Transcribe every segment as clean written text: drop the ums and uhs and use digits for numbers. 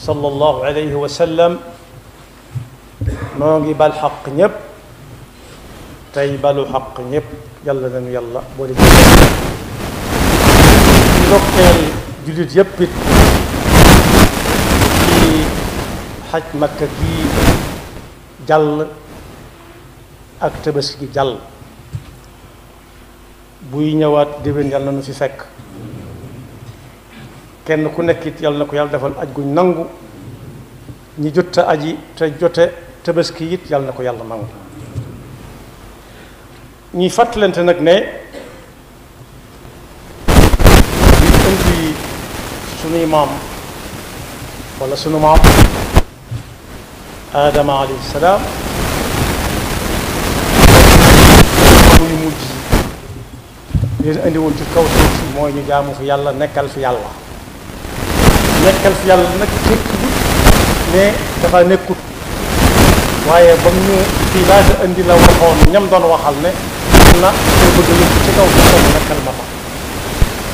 sallallahu alayhi wa sallam noo ngi bal xaq ñépp tey balu xaq ñépp yàlla nañu yàlla boole ndokkeel jullit yépp it ci xaj makka gi jàll ak tabaski gi jàll buy ñëwaat déwén yàlla na nu fi fekk kenn ku nekk it yàlla na ko yàlla defal aj guñ nangu ñi jot a aji te jote tabaski it yàlla na ko yàlla nangu ñuy fàttalante nag ne ñu indi sunuy maam wala sunu maam Aadama alayhi salaam muy mujj leen indi woon ci kaw suuf si mooy ñu jaamu fi yàlla nekkal fi yàlla nag tekki ne dafa nekkut waaye ba mu fii laata indi la waxoon ñam doon waxal ne na ko bëgg yëpp ci kaw suuf si nekkal ma fa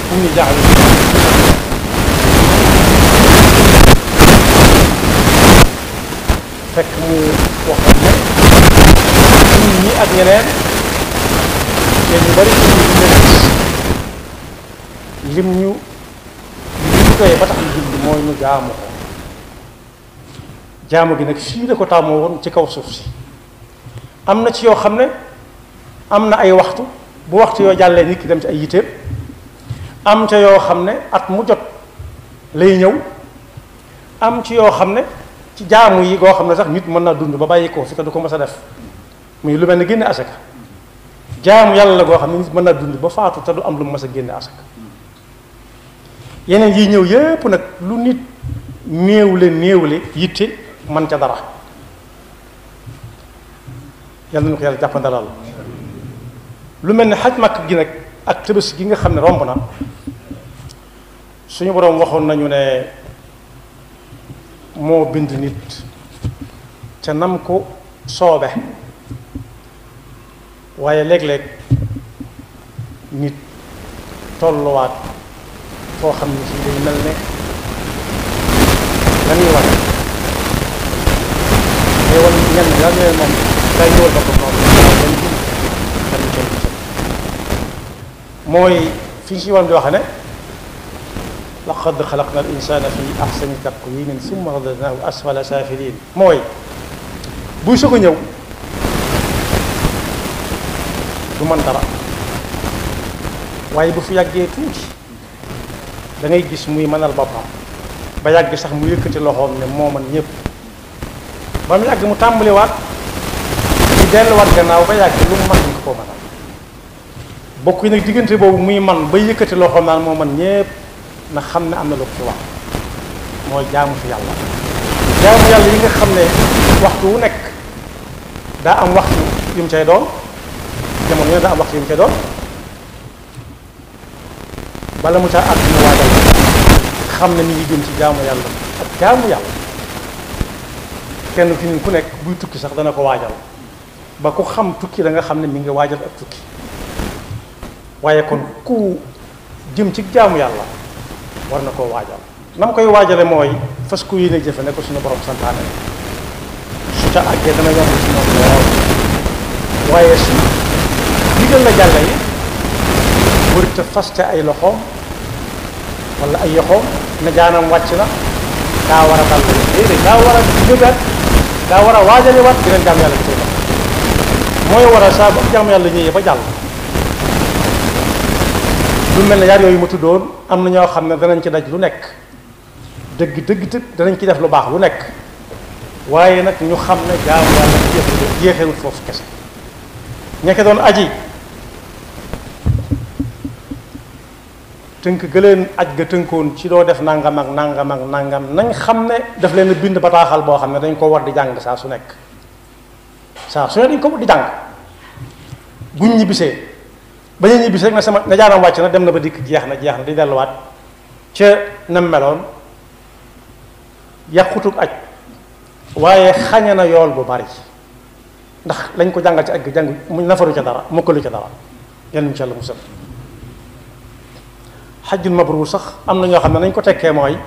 mu ñu jaaxle fekk mu waxoon ne nit ñi ak ñeneen te ñu bari ci lim ñu doy ba tax ñu julli mooy ñu jaamu ko jaamu gi nag fii la ko tàmmoo woon ci kaw suuf si am na ci yoo xam ne am na ay waxtu bu waxtu yoo jàllee nit ki dem ci ay yiteem am ca yoo xam ne at mu jot lay ñëw am ci yoo xam ne ci jaamu yi goo xam ne sax nit mën naa dund ba bàyyi ko fi te du ko mës a def muy lu mel ne génne asaka jaamu yàlla la goo xam ne nit mën naa dund ba faatu te du am lu mu mës a génne asaka yeneen yi ñëw yépp nag lu nit néewle yitte man ca dara yàlla na ko yàlla jàppandalal lu mel ne xaj màkk gi nag ak tëbës gi nga xam ne romb na suñu boroom waxoon nañu ne moo bind nit ca nam ko soobe waaye léeg-léeg nit tolluwaat foo xam ne si day mel ne la ñuy wax day wan ñenn daal ne moom day ñëwal ba ko noonu mooy fi ñu si woon di wax ne laqad xalaqna al insana fi ahsani taqwimin summa radadnahu asfala safilin mooy buy soog a ñëw du mën dara waaye bu fi yàggee tuuti da ngay gis muy mënal boppam ba yàgg sax mu yëkkati loxoom ne moo mën ñëpp ba mu yàgg mu tàmbaliwaat di delluwaat gannaaw ba yàgg lu mu mën nga koo mënal bokk yi nag diggante boobu muy man ba yëkkati loxoom naan moo mën ñëpp na xam ne am na lu ko fi wax mooy jaamu fi yàlla yi nga xam ne waxtu wu nekk daa am waxtu yu mu cay doon jamono yooyu daa am waxtu yu mu cay doon bala mu caa àgg mu waajal xam ne mi ngi jëm ci jaamu yàlla ak jaamu yàlla kenn fi ñun ku nekk buy tukki sax dana ko waajal ba ku xam tukki da nga xam ne mi ngi waajal ak tukki waaye kon ku jëm ci jaamu yàlla war na koo waajal na mu koy waajale mooy fas ku yéene jëfe ne ko suñu borom santaane su ca àggee dana yomb ci moom lool waaye su digal la jàlla yi warut a faste ay loxoom wala ay yoxoom ne jaanam wàcc na daa war a dal déedéet daa war a jógaat daa war a waajale waat dinañ jaam yàlla bi tey mooy war a saa ba jaam yàlla ñëwee ba jàll lu mel ne yaar yooyu ma tuddoon am na ñoo xam ne danañ ci daj lu nekk dëgg danañ ci def lu baax lu nekk waaye nag ñu xam ne jaamu yàlla jeexewul foofu kese ñekke doon aji tënk gëleen aj ga tënkoon ci doo def nangam ak nangam ak nangam nañ xam ne daf leen bind bataaxal boo xam ne dañ ko war di jàng saa su nekk saa su ne dañ ko war di jàng buñ ñibbisee ba ñu ñibbisee rek na sama na jaanam wàcc na dem na ba dikk jeex na di delluwaat ca nam meloon yàqutug aj waaye xañe na yool bu bari ndax lañ ko jàngal ci aj ga jàng mu nafaru ca dara mokkalu ca dara yàlla insha Allah musal xajjul mabruur sax am na ñoo xam ne nañ ko tekkee mooy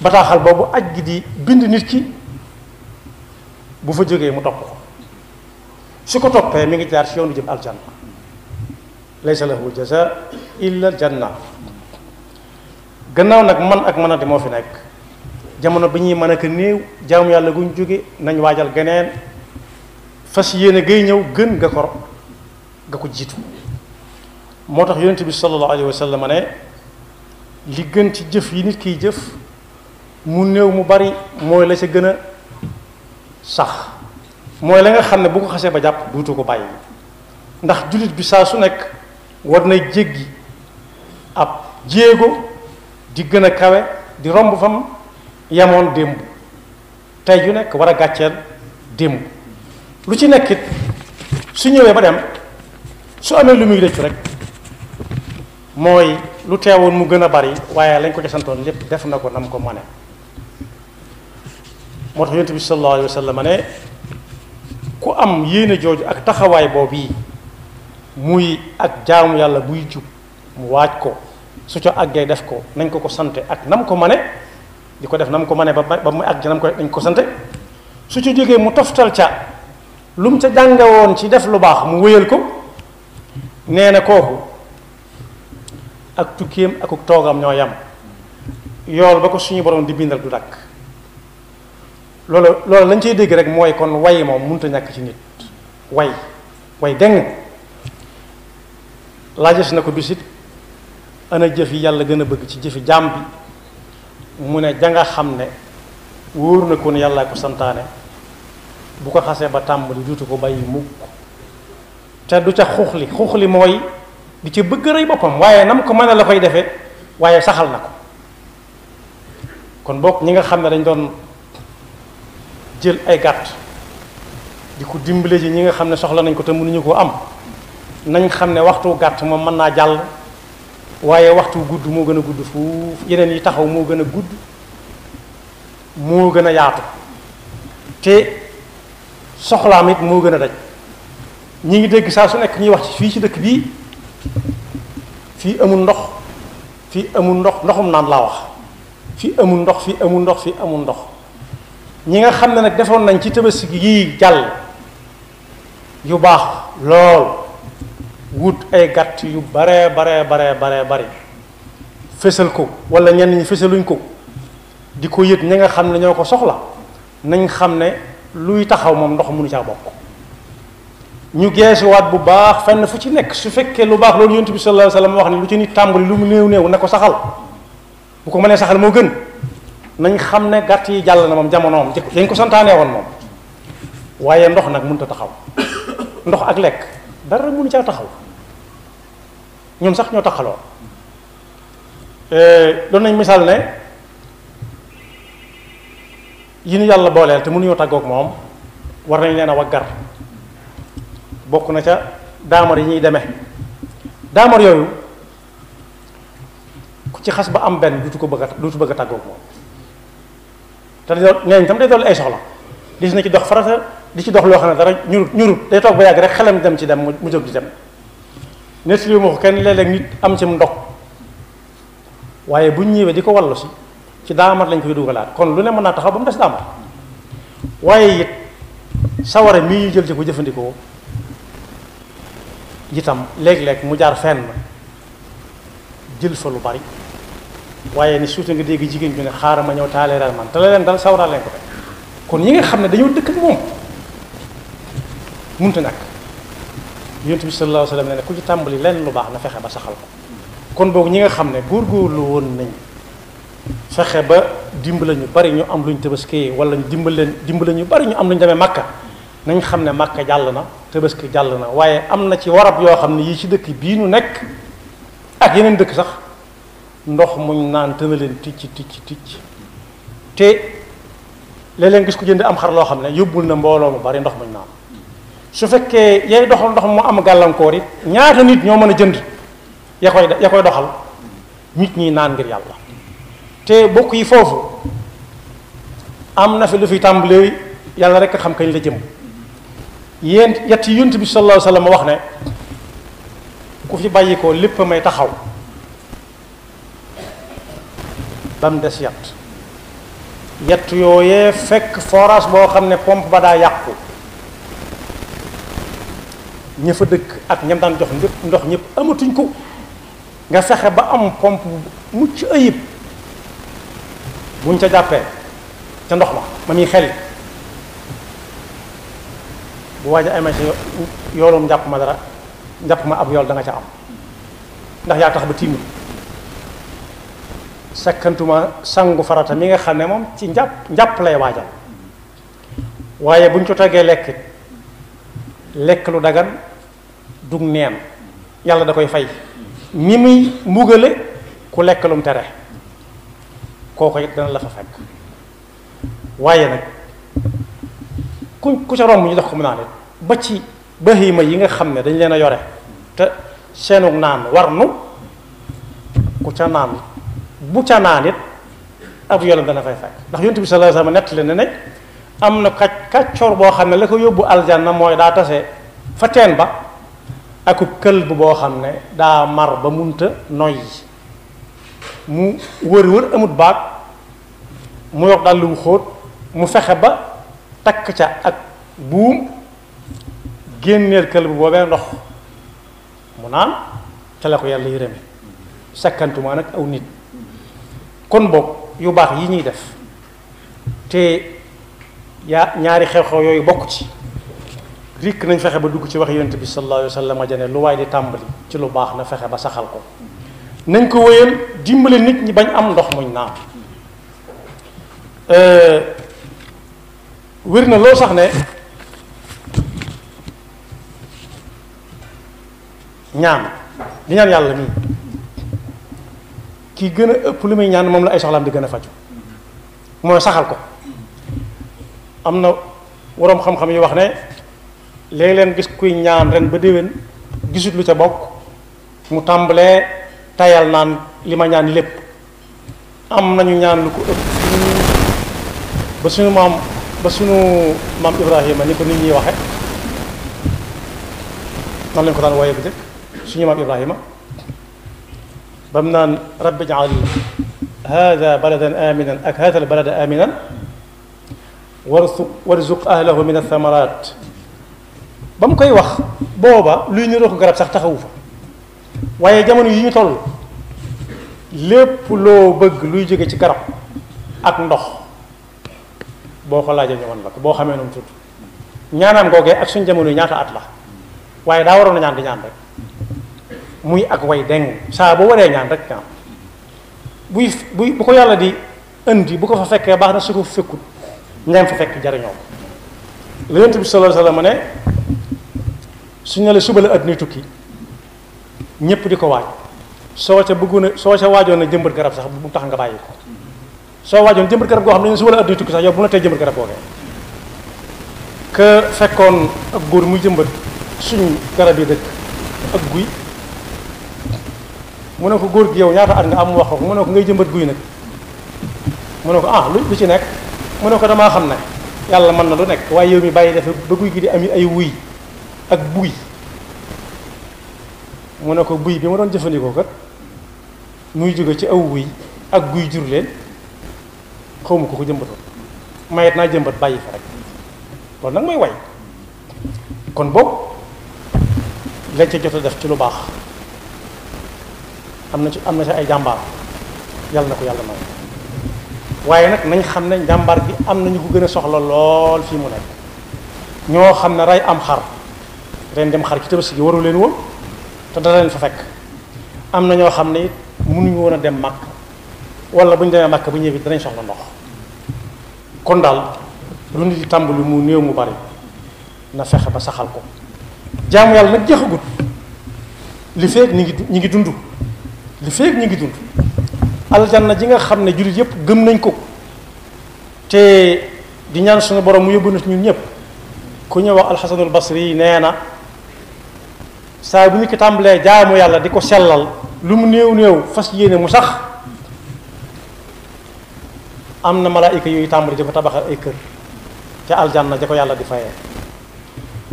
bataaxal boobu aj gi di bind nit ki bu fa jógee mu topp ko su ko toppee mi ngi jaar ci yoonu jëm aljanna laysa lahu jaza illa aljanna. gannaaw nag man ak manati moo fi nekk jamono bi ñuy mën a ko néew jaamu yàlla guñ jóge nañ waajal geneen fas yéene gay ñëw gën nga ko jiitu. moo tax yonent bi sallallahu alayhi wa sallam ne li gën ci jëf yi nit kiy jëf mu néew mu bari mooy la ca gën a sax mooy la nga xam ne bu ko xasee ba jàpp duutu ko bàyyi ndax jullit bi saa su nekk war na jéggi ab jéego di gën a kawe di romb fam yamoon démb tey ju nekk war a gàcceel démb lu ci nekkit su ñëwee ba dem su amee lu muy rëccu rek mooy lu teewoon mu gën a bari waaye lañ ko ca santoon lépp def na ko nam ko mane. moo tax yonent bi sallallahu alayhi wa sallam ne ku am yéene jooju ak taxawaay boobu yi muy ak jaamu yàlla buy jub mu waaj ko su ca àggee def ko nañ ko sante ak nam ko mane di ko def nam ko mane ba mu àgg nam ko nañ ko sante su ca jógee mu toftal ca lu mu ca jànge woon ci def lu baax mu wéyal ko nee na kooku ak tukkeem ak toogam ñoo yam yool ba ko suñu borom di bindal du dakk loolu lañ cey dégg rek mooy kon way moom mënut a ñàkk ci nit way deng laajes na ko bisit ana jëf yi yàlla gën a bëgg ci jëfi jaam bi mu ne janga xam ne wóor na ko ne yàllaa ko santaane bu ko xasee ba tàmbali duutu ko bàyyi mukk te du ca xuuxli mooy di ci bëgg rëy boppam waaye nam ko mën a la koy defee waaye saxal na ko. kon bokk ñi nga xam ne dañ doon jël ay gàtt di ko dimbale ji ñi nga xam ne soxla nañ ko te mënuñu koo am nañ xam ne waxtu gàtt moom mën naa jàll waaye waxtu gudd moo gën a gudd fuuf yeneen yi taxaw moo gën a gudd moo gën a yaatu te soxlaam it moo gën a daj. ñi ngi dégg saa su nekk ñuy wax ci fii ci dëkk bii fii amul ndox ndoxum naan laa wax fii amul ndox ñi nga xam ne nag defoon nañ ci tabaski yii jàll yu baax lool wut ay gàtt yu bare bari fésal ko wala ñenn ñi fésaluñ ko di ko yëg ñi nga xam ne ñoo ko soxla nañ xam ne luy taxaw moom ndox mënu caa bokk. ñu geesuwaat bu baax fenn fu ci nekk su fekkee lu baax loolu yonent bi sallallahu alayhi wasallam wax ne lu ci nit tàmbali lu mu néew na ko saxal bu ko mënee saxal moo gën nañ xam ne gàtt yi jàll na moom jamonoom dañ ko santaanee woon moom waaye ndox nag mënut a taxaw ndox ak lekk dara mënu caa taxaw ñoom sax ñoo taxaloo doon nañ misaal ne yi ñu yàlla booleel te mënuñoo tàggoog moom war nañ leen a waggar bokk na ca daamar yi ñuy demee daamar yooyu ku ci xas ba am benn duutu bëgg a tàggoog moom te neen tam day dolli ay soxla dis na ci dox farata di ci dox loo xam ne dara ñurut day toog ba yàgg rek xelam dem ci dem mu jóg di dem nett li ma ko kenn léeg-léeg nit am ci ndox waaye bu ñëwee di ko wallu si ci daamar lañ koy dugalaat kon lu ne mën naa taxaw ba mu des daamar waaye it sawara mii ñu jël ci ko jëfandikoo itam léeg-léeg mu jaar fenn jël fa lu bari waaye ni suuta nga dégg jigéen ñu ne xaaral ma ñëw taaleeral man te la leen dal sawara leen ko teg kon ñi nga xam ne dañoo dëkk ak moom mënut a ñàkk yonent bi sallallahu alayhi wa sallam ne ku ci tàmbali lenn lu baax na fexe ba saxal ko kon boog ñi nga xam ne góorgóorlu woon nañ fexe ba dimbala ñu bari ñu am luñ tabaskee wala dimbala ñu bari ñu am luñ demee Makka nañ xam ne Makka jàll na tabaski jàll na waaye am na ci warab yoo xam ne yii ci dëkk bii nu nekk ak yeneen dëkk sax ndox muñ naan tëna leen ticc te léeg-léeg gis ko jënd am xar loo xam ne yóbbul na mbooloo mu bari ndox muñ naan su fekkee yay doxal ndox mu am gàllankoor it ñaata nit ñoo mën a jënd ya koy doxal nit ñi naan ngir yàlla te bokk yi foofu am na fi lu fi tàmbalee yàlla rek a xam kañ la jëm yett yi Yonent bi sallallahu alayhi wasallam wax ne ku fi bàyyi ko lépp may taxaw ba mu des yett yett yooyee fekk forage boo xam ne pompe ba daa yàqu ña fa dëkk ak ñam daan jox ndox ñëpp amatuñ ko nga fexe ba am pompe bu mucc ayib buñ ca jàppee ca ndox ma muy xel bu waaj a amee ci yoolum njàpp ma dara njàpp ma ab yool da nga ca am ndax yaa tax ba tiimul sakkantuma sangu farata mi nga xam ne moom ci njàpp lay waajal waaye buñ ko tegee lekk lu dagan dug neen yàlla da koy fay ni muy mbugale ku lekk lum tere kooko it dana la fa fekk waaye nag ku ca romb ñu dox ko mu naan it ba ci bahima yi nga xam ne dañ leen a yore te seenug naan war nu ku ca naan bu ca naan it ab yolam dana fay fekk ndax yonent bi sallallahu alayhi wasallam nettali ne ne am na kàccoor boo xam ne la ko yóbbu aljanna mooy daa tase fa teen ba akub këlb boo xam ne daa mar ba munta noyyi mu wër amut baag mu yor dal lu xóot mu fexe ba takk ca ak buum génneel këlb boobee ndox mu naan ca la ko yàlla yërëme sakkantuma nag aw nit kon boog yu baax yi ñuy def te ñaari xew-xew yooyu bokk ci rikk nañ fexe ba dugg ci wax yonent bi sallallahu alayhi wa sallam jane lu waay di tàmbali ci lu baax na fexe ba saxal ko nañ ko wéyal dimbale nit ñi bañ am ndox muñ naan wér na loo sax ne ñaan di ñaan yàlla mii ki gën a ëpp lu muy ñaan moom la ay soxlaam di gën a faju mooy saxal ko am na waroom xam-xam yi wax ne léegi leen gis kuy ñaan ren ba déwén gisut lu ca bokk mu tàmbalee tayal naan li ma ñaan lépp am nañu ñaan lu ko ëpp ba suñu maam Ibrahima ni ko nit ñi waxe nan lañ ko daan wooye bu jëkk suñu maam Ibrahima ba mu naan rabbi ij'al hada baladan aminan ak hada al balada aminan warzuq ahlahu min athamarat ba mu koy wax booba luy niroo ko garab sax taxawu fa waaye jamono yi ñu toll lépp loo bëgg luy jóge ci garab ak ndox boo ko laajee ñu wan la ko boo xamee noonu tudd ñaanaan googee ak suñ jamono yi ñaata at la waaye daa waroon a ñaan di ñaan rek muy ak way deng saa boo waree ñaan rek ñaan bu ko yàlla di indi bu ko fa fekkee baax na su ko fekkut ñaan fa fekk jariñoo la yonent bi sallallahu alayhi wasallam ne su ñu la suba la àdduna tukki ñëpp di ko waaj soo ca waajoon na jëmbat garab sax bu tax nga bàyyi ko soo waajoon jëmbat garab goo xam ne suba la àdduna tukki sax yow bu na tey jëmbat garab googee que fekkoon ak góor muy jëmbat suñ garab yi dëkk ak guy mu ne ko góor gi yow ñaata at nga am mu wax ko mu ne ko ngay jëmbat guy nag mu ne ko lu ci nekk mu ne ko damaa xam ne yàlla mën na lu nekk waaye yow mi bàyyi dafa ba guy gi di am ay wuy ak buy mu ne ko buy bi ma doon jëfandikoo kat muy jóge ci aw wuy ak guy jur leen xaw ma ko jëmbatoon mayet naa jëmbat bàyyi fa rek loolu nag mooy way kon boobu lañ ca jot a def ci lu baax am na ci ay jàmbaar yàlla na ko yàlla may waaye nag nañ xam ne jàmbaar bi am na ñu ko gën a soxla lool fii mu nekk ñoo xam ne rey am xar ren dem xar ci tabaski gi waru leen woon te dara leen fa fekk am na ñoo xam ne it mënuñu woon a dem màkk wala bu ñu demee màkk bu ñëwee danañ soxla ndox kon daal lu nit di tàmbali mu néew mu bari na fexe ba saxal ko jaamu yàlla nag jeexagut li feeg ñi ngi dund li feeg ñi ngi dund aljanna ji nga xam ne jullit yépp gëm nañ ko te di ñaan suñu borom mu yóbbu na ñun ñëpp ku ñëw wax alxasanul basri nee na saa bu ñu ko tàmbalee jaamu yàlla di ko sellal lu mu néew néew fas yéene mu sax am na malaayika yooyu tàmbali di ko tabaxal ay kër ca aljanna ja ko yàlla di fayee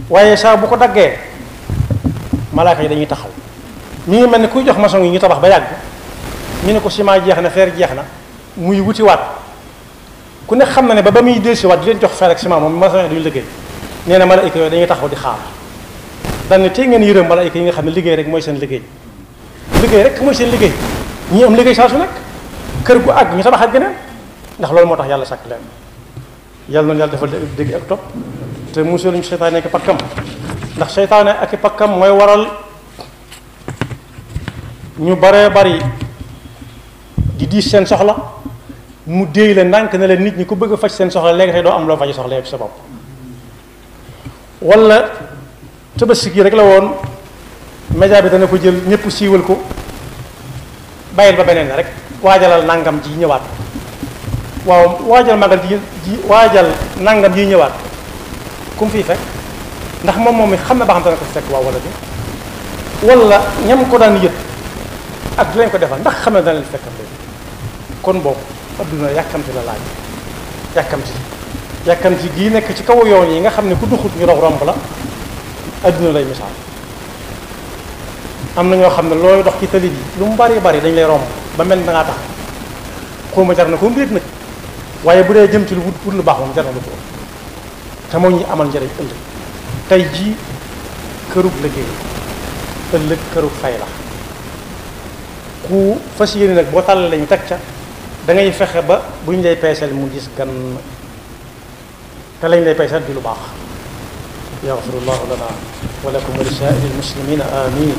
waaye saa bu ko daggee malaayika yi dañuy taxaw mi ngi mel ne kuy jox maçon yi ñu tabax ba yàgg ñu ne ko ciment jeex na fer jeex na muy wutiwaat ku ne xam na ne ba muy dellusiwaat di leen jox fer ak ciment moom maçon duñu liggéey nee na malaayika yooyu dañuy taxaw di xaar dañ ne tey ngeen yërëm malaayika yi nga xam ne liggéey rek mooy seen liggéey liggéey rek mooy seen liggéey ñi am liggéey saa su nekk kër gu àgg ñu tabaxaat geneen ndax loolu moo tax yàlla sàkk leen yàlla noonu yàlla defal dégg ak topp te musul ñu seytaane ak pakkam ndax seytaane ak pakkam mooy waral ñu baree bari di diis seen soxla mu déey leen ndànk ne leen nit ñi ku bëgg a faj seen soxla léegi tey doo am loo faj soxla yëpp sa bopp wala tabaski gi rek la woon média bi dana ko jël ñëpp siiwal ko bàyyil ba beneen rek waajalal nangam ji ñëwaat waaw waajal magal ji waajal nangam ji ñëwaat ku mu fiy fekk ndax moom mi xam na ba xam dana ko fekk waaw wala bi wala ñam ko daan yët ak di leen ko defal ndax xam ne dana leen fekkam léegi kon boobu adduna yàkkamti la laaj yàkkamti gii nekk ci kaw yoon yi nga xam ne ku duxut ñu romb la adduna lay misaal am na ñoo xam ne looy dox ci tali bi lu mu bari bari dañ lay romb ba mel na dangaa tax xawma jar na ko mbir nag waaye bu dee jëm ci lu wut pour lu baax moom jar na lu ko te moo ñi amal njëriñ ëllëg tey jii kërug liggéey ëllëg kërug fay la ku fas yéene nag boo tàll lañu teg ca da ngay fexe ba bu ñu lay peeseel mu gis gan te lañ lay peeseel di lu baax yaxfirullahu lana wa lakum wa li saa'iril muslimina amin